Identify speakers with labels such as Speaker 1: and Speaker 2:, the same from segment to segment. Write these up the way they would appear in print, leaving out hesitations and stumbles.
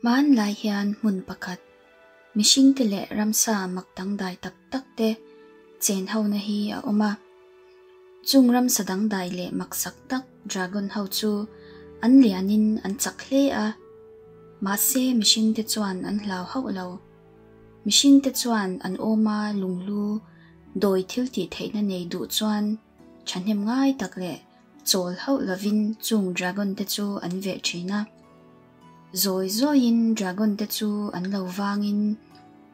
Speaker 1: Hmanlai hian hmun pakhat, mihringte leh ramsa mak dangdai tak tak te chen hona hi a awm a. Chung ramsa dangdai leh maksak tak dragon ho chu an lianin an chak hle a, mahse mihringte chuan an hlau hauh lo. Mihringte chuan an awma lunghlu dawi thil tih theihna nei duh chuan thahnem ngai tak leh chawl hauh lovin chung dragon te chu an veh thin a. Zawi zawiin dragon te chu an lo vangin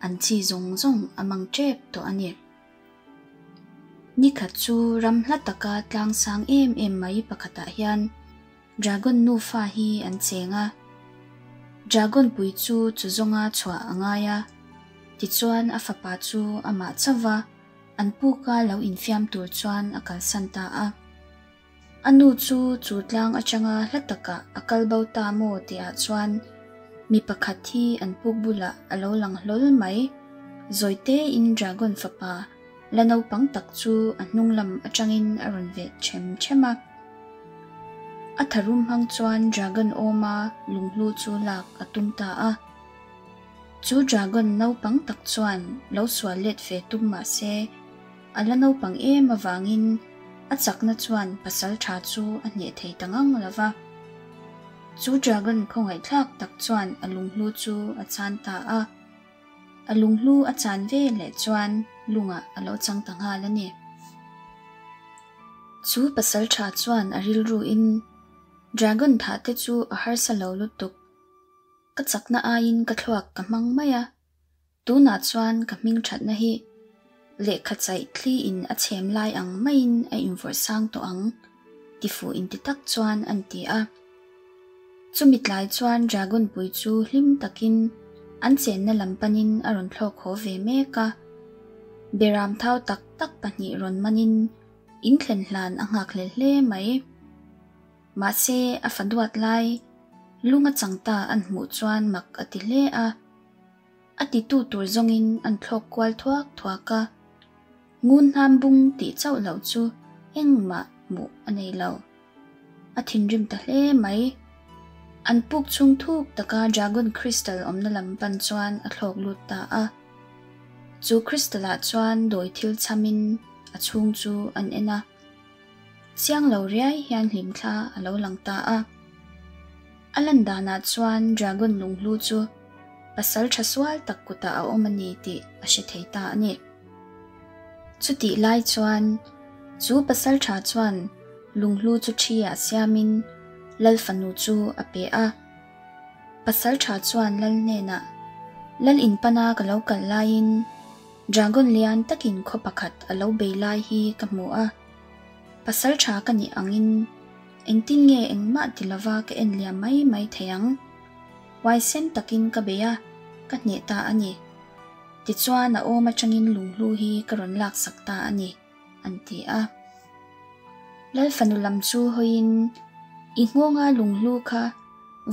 Speaker 1: an chi zawng zawng a mang tep tawh a ni. Nikhat chu ram hla taka tlang sang em em mai pakhatah hian dragon nufa hi an cheng a. Dragon pui chu chu zawnga chhuah a ngai a, tichuan a fapa chu amah chauh va an puka lo infiam tur chuan a kalsan ta a. A nu chu chu tlang atanga hla takah a kal bo ta maw tihah chuan mi pakhat hi an puk bulah a lo lang hlawl mai. Zawitein dragon fapa la naupang tak chu a hnung lam atangin a rawn veh them them a. A tharum hmang chuan dragon awma lunghlu chu lak a tum ta a. Chu dragon naupang tak chuan lo sual let ve tum mah se a la naupang em avangin a chakna chuan pasal tha chu a hneh thei ta ngang lo va. Chu dragon khawngaihthlak tak chuan a lunghlu chu a chan ta a. A lunghlu a chan ve leh chuan lungah a lo chang ta nghal a ni. Chu pasal tha chuan a rilruin dragon thah te chu a harsa lo lutuk. Ka chakna aiin ka thluak ka hmang mai a, tunah chuan ka hming thatna hi lehkha chaih thliin a chhem lai ang maiin a invawrh sang tawh ang, tifuh inti tak chuan an ti a. Chumi tlai chuan dragon pui chu hlim takin an chenna lam panin a rawn thlawk haw ve mek a. Beram thau tak tak pahnih rawn manin in thlen hlan a nghak hlel hle mai. Mahse a fa duat lai lung a chang ta an hmuh chuan mak a ti hle a. A titu tur zawngin an thlawk kual thuak thuak a. Ngun hnam bung tih chauh loh chu engmah hmuh a nei lo. A thinrim ta hle mai. An puk chhung thuk taka dragon crystal awmna lam pan chuan a thlawk lut ta a. Chu crystal ah chuan dawi thil chhamin a chhung chu an en a. Chiang lo riai hian hlimthla a lo lang ta a. A lan danah chuan dragon lunghlu chu pasal tha sual tak kutah a awm a ni tih a hre thei ta a ni. Chutih lai chuan chu pasal tha chuan lunghlu chu thi ah siamin lal fanu chu a pe a. Pasal tha chuan lal hnenah, Lal in pana ka lo kal laiin dragon lian takin khaw pakhat a lo bei lai hi ka hmu a. Pasal tha ka nih angin engtin nge engmah ti lova ka en liam mai mai thei ang? Huaisen takin ka bei a, ka hneh ta a ni. Tichuan a awm atangin lunghlu hi ka rawn laksak ta a ni, an ti a. Lal fanu lam chu hawiin, I nghawnga lunghlu kha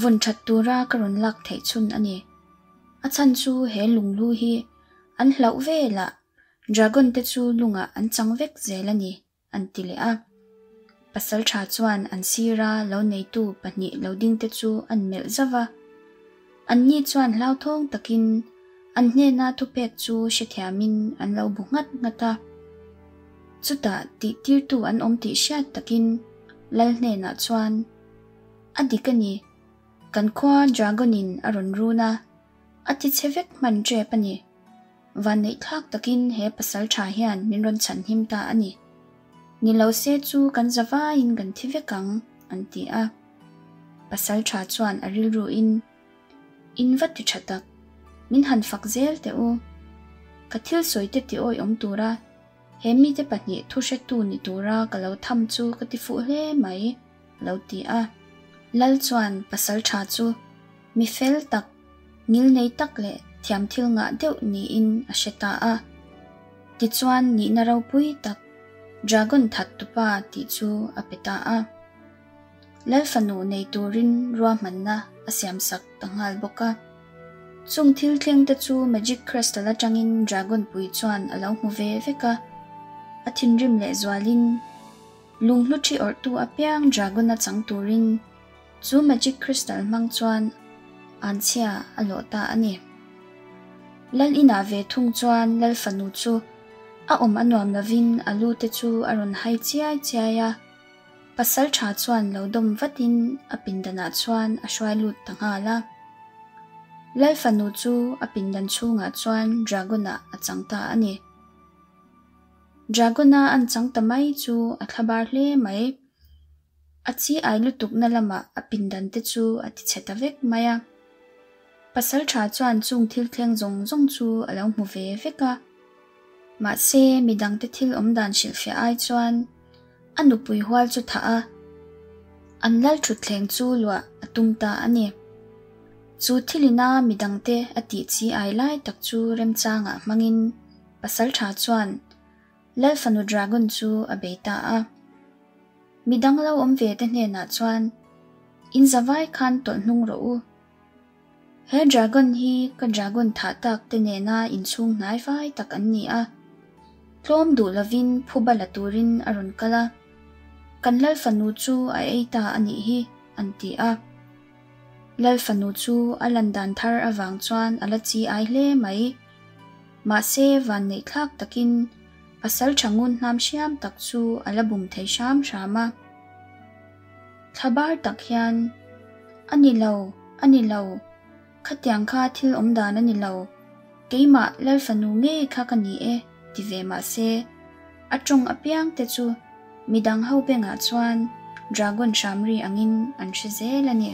Speaker 1: vawn that tura ka rawn lak theih chhun a ni. A chhan chu he lunghlu hi an hlauh velah dragon te chu lungah an chang vek zel a ni, an ti leh a. Pasal tha chuan an sira lo neitu pahnih lo ding te chu an melh zauh a. Anni chuan hlauthawng takin an hnena thupek chu hrethiamin an lo bu nghat nghat a. Chutah tihtirtu an awm tih hriat takin lal hnenah chuan, A dik a ni, kan khua dragon in a rawn run a, a ti chhe vek hman tep a ni. Vanneihthlak takin he pasal tha hian min rawn chhan him ta a ni. Ni lo se chu kan za vaiin kan thi vek ang, an ti a. Pasal tha chuan a rilruin, In va ti tha tak, min han fak zel teh u. Ka thil sawi te ti awih awm tura he mite pahnih thu hretu ni tura ka lo tham chu ka ti fuh hle mai, a lo ti a. Lal chuan pasal tha chu mi fel tak, ngilnei tak leh thiam thil ngah deuh niin a hre ta a. Tichuan nihna ropui tak, Dragon that tupa tih chu a pe ta a. Lal fanu nei turin ruahmanna a siamsak ta nghal bawk a. Chung thil thleng te chu Magic Crystal atangin Dragon pui chuan a lo hmu ve vek a. A thinrim leh zualin lunghlu thi awrhtu apiang Dragon a chang turin chu Magic Crystal hmang chuan. Anchhia a lawh ta a ni. Lal inah ve thung chuan Lal fanu chu a awm a nuam lovin a lu te chu a rawn hai chiai chiai a. Pasal tha chuan lo dawm vatin a pindanah chuan a hruai lut ta nghal a. Lal fanu chu a pindan chhungah chuan Dragon-ah a chang ta a ni. Dragon-a an chang ta mai chu a thlabar hle mai. A chi ai lutukna lamah a pindan te chu a ti chhe ta vek mai a. Pasal tha chuan chung thil thleng zawng zawng chu a lo hmu ve vek a. Mahse, midangte thil awmdan hrilhfiah ai chuan a nupui hual chu thah a, an lal thutthleng chu luah a tum ta a ni. Chu thilina midangte a tih chi ai lai tak chu remchangah hmangin pasal tha chuan Lal fanu Dragon chu a bei ta a. Midang lo awm ve te hnenah chuan, In zavai khan tawlh hnung rawh u. He Dragon hi ka Dragon thah tak te nena inchhung hnai vai tak an ni a. Tlawm duh lovin phuba la turin a rawn kal a. Kan Lal fanu chu a ei ta a nih hi, an ti a. Lal fanu chu a lan dan thar avang chuan a la chi ai hle mai. Mahse vanneih thlak takin pasal tha ngun hnam hriam tak chu a la bum thei hram hram a. Thlabar tak hian, A ni lo, a ni lo, khatiang kha thil awm dan a ni lo, keimah Lal fanu ngei kha ka ni e, ti ve mahse, a tawng apiang te chu midang ho bengah chuan Dragon hram ri angin an hre zel a ni.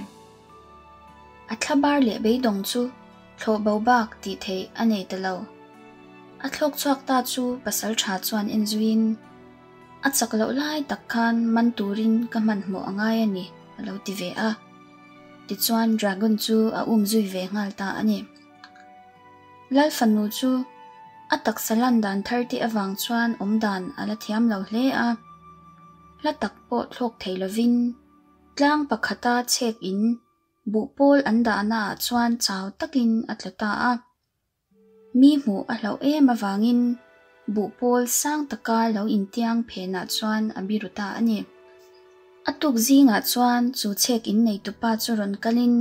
Speaker 1: A thlabar leh beidawng chu thlawh bo bak tih theih a nei ta lo. A thlawk chhuak ta chu pasal tha chuan en zuiin, A chak loh lai tak khan man turin ka hmanhmawh a ngai a ni, a lo ti ve a. Tichuan Dragon chu a um zui ve nghal ta a ni. Lal fanu chu a taksa lan dan thar te avang chuan awm dan a la thiam lo hle a. Hla tak pawh thlawk thei lovin tlang pakhata chhek in Buhpawl an dahna ah chuan chau takin a tla ta a. Mi hmuh a hlauh em avangin buhpawl sang taka lo intiang phenah chuan a biru ta a ni. A tuk zingah chuan chu chhek in neitupa chu rawn kalin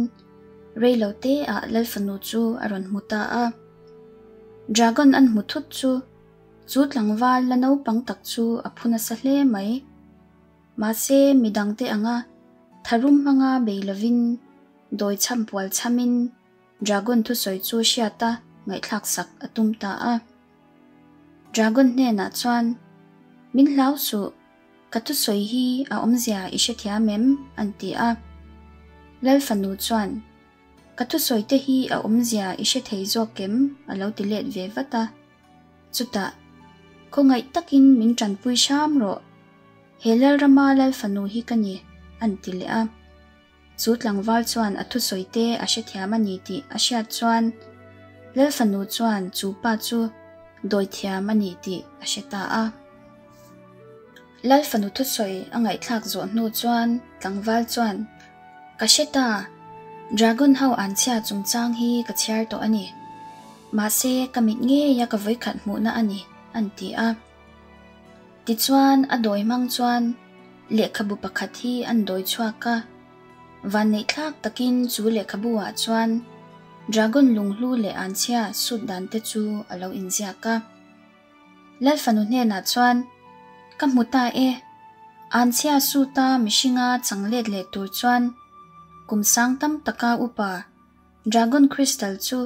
Speaker 1: reilo te ah Lalfanu chu a rawn hmu ta a. Dragon an hmu thut chu chu tlangval la naupang tak chu a phu nasa hle mai. Mahse, midangte anga tharum hmanga bei lovin dawi chham pual chhamin Dragon thusawi chu hriata ngaihthlak sak a tum ta a. Dragon hnenah chuan, Min hlau suh, ka thusawi hi a awmzia i hrethiam em? an ti a. Lal fanu chuan, Ka thusawi te hi a awmzia i hre thei zawk em? a lo ti let ve vat a. Chutah, Khawngaih takin min tanpui hram rawh. He Lalrama Lal fanu hi ka ni, an ti leh a. Chu tlangval chuan a thusawi te a hrethiam a ni tih a hriat chuan Lal fanu chuan chu pa chu dawithiam a ni tih a hre ta a. Lal fanu thusawi a ngaihthlak zawh hnu chuan tlangval chuan, Ka hre ta, Dragon ho an chhia chungchang hi ka chhiar tawh a ni. Mahse, ka mit ngeia ka vawikhat hmuhna a ni, an ti a. Tichuan, a dawi hmang chuan lehkhabu pakhat hi an dawi chhuak a. Vanneihthlak takin chu lehkhabu ah chuan Dragon lunghlu leh anchhia sut dan te chu a lo inziak a. Lal fanu hnenah chuan, Ka hmu ta e, anchhia suta mihringa chang let leh tur chuan kum sang tam taka upa Dragon Crystal chu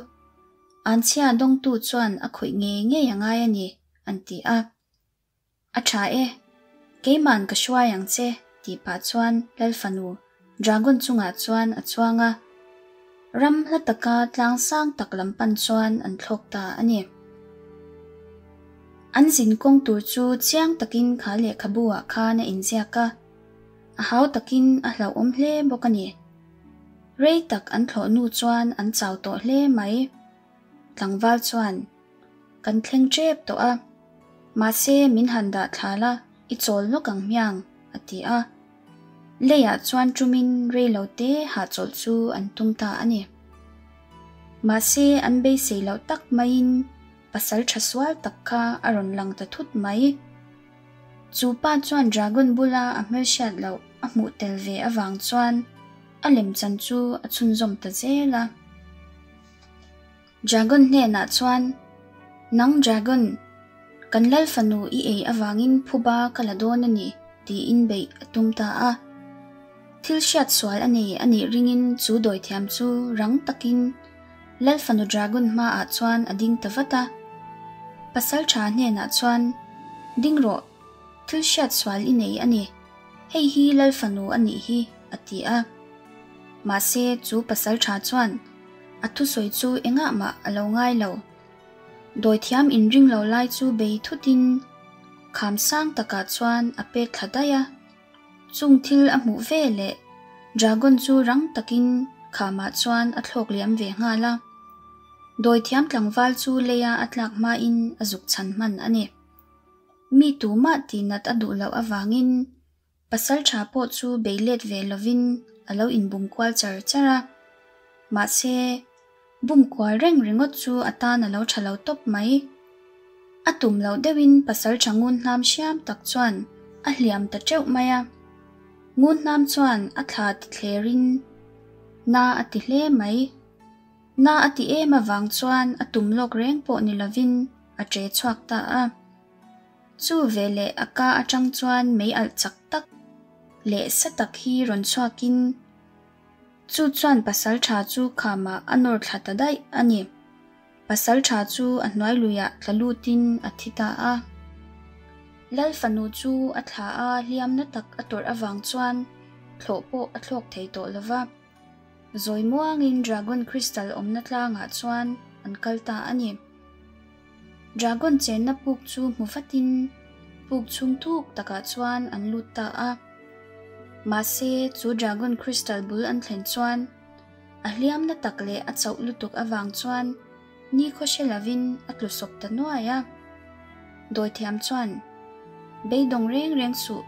Speaker 1: anchhia dawngtu chuan a khawih ngei ngei a ngai a ni, an ti a. A tha e, keima'n ka hruai ang che, tih pah chuan Lal fanu Dragon chungah chuan a chuang a. Ram hla taka tlang sang tak lam pan chuan an thlawk ta a ni. An zin kawng tur chu chiang takin kha lehkhabu ah khan a inziak a, a hau takin a hlauhawm hle bawk a ni. Rei tak an thlawh hnu chuan an chau tawh hle mai. Tlangval chuan, Kan thleng tep tawh a, mahse min han dah thla la, i chawl lawk ang hmiang, a ti a. Leiah chuan ṭumin rei lo te hahchawlh chu an tum ta a ni. Mahse an beisei loh tak maiin pasal ṭha sual tak kha a rawn lang ta thut mai. Chu pa chuan Dragon bula a hmelhriat loh a hmuh tel ve avang chuan a lemchan chu a chhunzawm ta zel a. Dragon hnenah chuan, Nang Dragon, kan lal fanu i ei avangin phuba ka la dawn a ni, tiin beih a tum ta a. Thil hriat sual a nei a nih ringin chu dawithiam chu rang takin lal fanu Dragon hmaah chuan a ding ta vat a. Pasalṭha hnenah chuan, Ding rawh, thil hriat sual i nei a ni. Hei hi lal fanu a nih hi, a ti a. Mahse, chu pasalṭha chuan a thusawi chu engah mah a lo ngai lo. Dawithiam inring lo lai chu bei thutin kham sang takah chuan a pek thla daih a. Chung thil a hmuh ve leh Dragon chu rang takin khamah chuan a thlawk liam ve nghal a. Dawithiam tlangval chu leia a tlak hmain a zuk chhan hman a ni. Mi tumah tihnat a duh loh avangin pasaltha pawh chu bei let ve lovin a lo inbum kual char char a. Mahse, bum kual reng ringawt chu a tan a lo tha lo tawp mai. A tum loh deuhin pasaltha ngun hnam hriam tak chuan a hliam ta teuh mai a. Ngun hnam chuan a thla ti thlerin na a ti hle mai. Na a ti em avang chuan a tum lawk reng pawh ni lovin a ṭe chhuak ta a. Chu veleh a ka aṭang chuan mei alh chak tak leh sa tak hi rawn chhuakin chu chuan pasalṭha chu khamah a nawr thla ta daih a ni. Pasalṭha chu a hnuai luiah tla lutin a thi ta a. Lal fanu chu a thla a hliamna tak a tawrh avang chuan thlawh pawh a thlawk thei tawh lova. Zawi muangin Dragon Crystal awmna tlangah chuan an kal ta a ni. Dragon chenna puk chu hmu vatin puk chhung thuk takah chuan an lut ta a. Mahse, chu Dragon Crystal bul an thlen chuan a hliamna tak leh a chauh lutuk avang chuan nikhaw hre lovin a tlu sawp ta nuai a. Dawithiam chuan, Beidawng reng reng suh,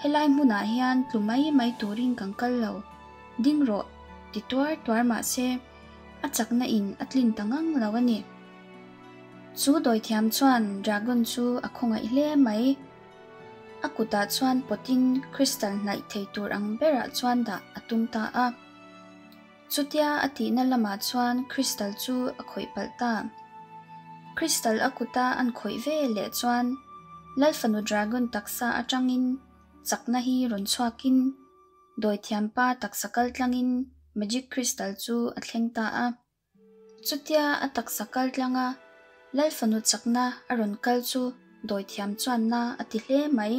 Speaker 1: helai hmunah hian tlu mai mai turin kan kal lo, ding rawh, ti tuar tuar mahse, a chakna in a tlin ta ngang lo a ni. Chu dawithiam chuan Dragon chu a khawngaih hle mai. A kutah chuan pawtin crystal hnaih thei tur ang berah chuan dah a tum ta a. Chutia a tihna lamah chuan crystal chu a khawih palh ta. Crystal a kuta an khawih ve leh chuan Lalfanu Dragon taksa atangin chakna hi rawn chhuakin Dawithiampa taksa kal tlangin Magic Crystal chu a thleng ta a. Chutia a taksa kal tlanga Lalfanu chakna a rawn kal chu dawithiam chuan na a ti hle mai.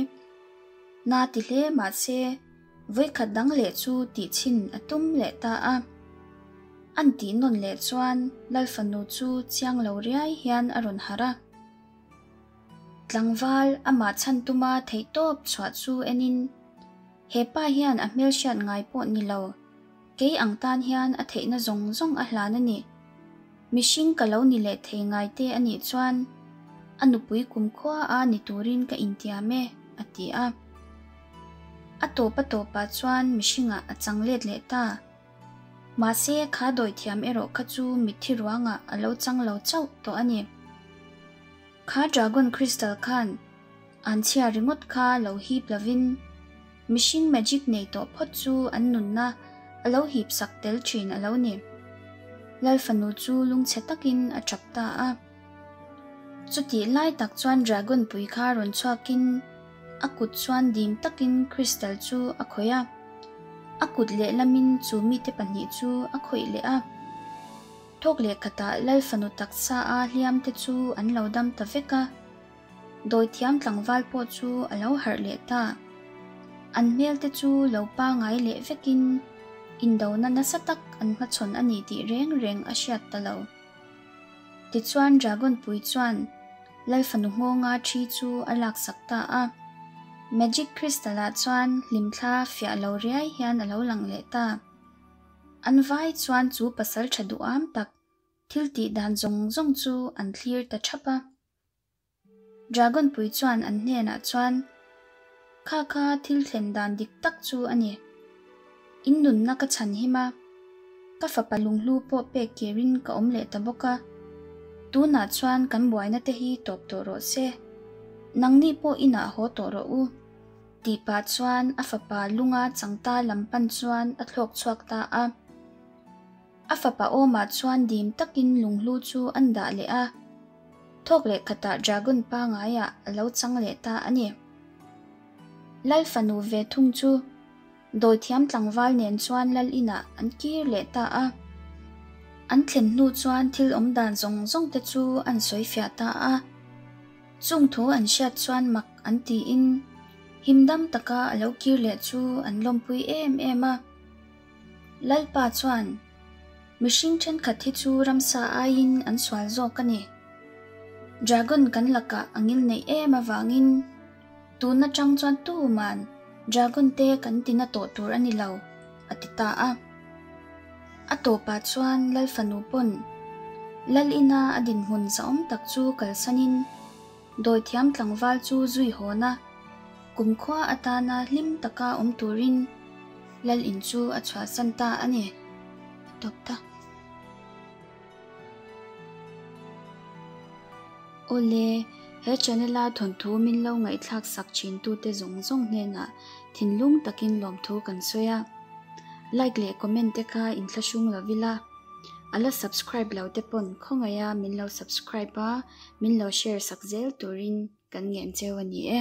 Speaker 1: Na ti hle mahse vawikhat dang leh chu tihchhin a tum leh ta a. An tih nawn leh chuan Lalfanu chu chiang lo riai hian a rawn harh a. Tlangval amah chhan tuma theihtawp chhuah chu enin He pa hian a hmelhriat ngai pawh ni lo, kei ang tan hian a theihna zawng zawng a hlan a ni. Mihring ka lo ni leh thei ngai te a nih chuan a nupui kumkhua a ni turin ka intiam e, a ti a. A tawp a tawpah chuan mihringah a chang let leh ta. Mahse, kha dawithiam erawh kha chu mitthi ruangah a lo chang lo chauh tawh a ni. Kha Dragon Crystal khan an chhia ringawt kha lo hip lovin mihring magic nei tawh phawt chu an nunna a lo hip sak tel thin a lo ni. Lal fanu chu lungchhe takin a tap ta a. Chutih lai tak chuan Dragon pui kha rawn chhuakin a kut chuan dim takin Crystal chu a khawih a. A kut lehlamin chu mite pahnih chu a khawih leh a. Thawk leh khatah Lal fanu taksa a hliam te chu an lo dam ta vek a. Dawithiam tlangval pawh chu a lo harh leh ta. An hmel te chu lo pangai leh vekin indona nasa tak an hmachhawn a ni tih reng reng a hriat ta lo. Tichuan Dragon pui chuan Lal fanu nghawnga thi chu a laksak ta a. Magic Crystal ah chuan hlimthla fiah lo riai hian a lo lang leh ta. An vai chuan chu pasal tha duham tak thil tih dan zawng zawng chu an thlir ta thap a. Dragon pui chuan an hnenah chuan, Kha kha thil thlen dan dik tak chu a ni. In nunna ka chhan him a, ka fapa lunghlu pawh pek kirin ka awm leh ta bawk a. Tunah chuan kan buaina te hi tawp tawh rawh se. Nangni pawh inah haw tawh rawh u. Tih pah chuan a fapa lunga changta lam pan chuan a thlawk chhuak ta a. A fapa awmah chuan dim takin lunghlu chu an dah leh a, thawk leh khatah dragon pangaiah a lo chang leh ta a ni. Lal fanu ve thung chu dawithiam tlangval nen chuan lal inah an kir leh ta a. An thlen hnu chuan thil awm dan zawng zawng te chu an sawi fiah ta a. Chung thu an hriat chuan mak an tiin himdam taka a lo kir leh chu an lawmpui em em a. Lalpa chuan, Mihring thenkhat hi chu ramsa aiin an sual zawk a ni. Dragon kan lakah a ngil neih em avangin tun atang chuan tuman Dragon te kan ti na tawh tur a ni lo, a ti ta a. A tawpah chuan Lal fanu pawn Lal ina a dinhmun zahawm tak chu kalsanin Dawithiam tlangval chu zui hawn a, kumkhua atana hlim taka awm turin Lal in chu a chhuahsan ta a ni. A tawp ta. Awle, he channel-a thawnthu min lo ngaihthlak sak thintute zawng zawng hnenah thinlung takin lawmthu kan sawi a. Like leh comment te kha inthlahrung lo ila, a la subscribe lo te pawn khawngaiha min lo subscribe a, min lo share sak zel turin kan ngen cheu a ni e.